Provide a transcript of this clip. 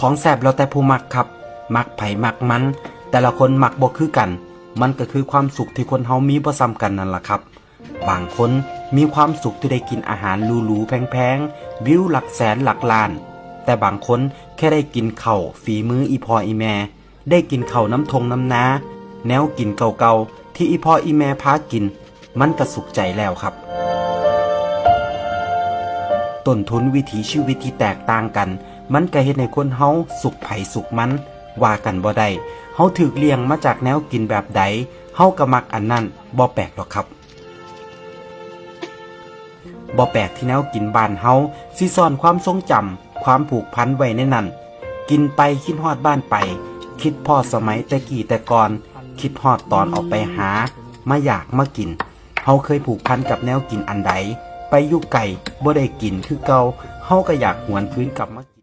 ຂອງແຊບແລ້ວແຕ່ຜູ້ມັກຄັບ, ມັກໃຜມັກມັນ, ແຕ່ລະຄົນມັກບໍ່ຄືກັນ, ມັນກໍຄືຄວາມສຸກທີ່ຄົນເຮົາມີບໍ່ສ່ຳກັນນັ້ນລະຄັບ. ບາງຄົນມີຄວາມສຸກທີ່ໄດ້ກິນອາຫານຫຼູໆແພງໆ, ວິວຫຼັກແສນຫຼັກລ້ານ, ແຕ່ບາງຄົນແຄ່ໄດ້ກິນເຂົ້າຝີມືອີ່ພໍ່ອີ່ແມ່, ໄດ້ກິນເຂົ້ານຳທົ່ງນຳນາ, ແນວກິນເກົ່າໆທີ່ອີ່ພໍ່ອີ່ແມ່ພາກິນ, ມັນກະສຸກໃຈແລ້ວຄັບ. ຕົ້ນທຶນວິຖີຊີວິດທີ່ແຕກຕ່າງກັນ, ມັນກະເຮັດໃຫ້ຄົນເຮົາສຸກໃຜສຸກມັນ, ວ່າກັນບໍ່ໄດ້. ເຮົາຖືກລ້ຽງມາຈາກແນວກິນແບບໃດ, ເຮົາກະມັກອັນນັ້ນ, ບໍ່ແປກດອກຄັບ. ບໍ່ແປກທີ່ແນວກິນບ້ານເຮົາຊິສ້ອນຄວາມຊົງຈຳ, ຄວາມຜູກພັນໄວ້ໃນນັ້ນ. ກິນໄປຄິດຮອດບ້ານໄປ, ຄິດພໍດສະໄໝແຕ່ກີ້ແຕ່ກ່ອນ, ຄິດຮອດຕອນອອກໄປຫາ, ມາຢາກມາກິນ. ເຮົາເຄີຍຜູກພັນກັບແນວກິນອັນໃດ, ໄປຢູ່ໄກ, ບໍ່ໄດ້ກິນຄືເກົ່າ, ເຮົາກະຢາກຫວນຄືນກັບມາ.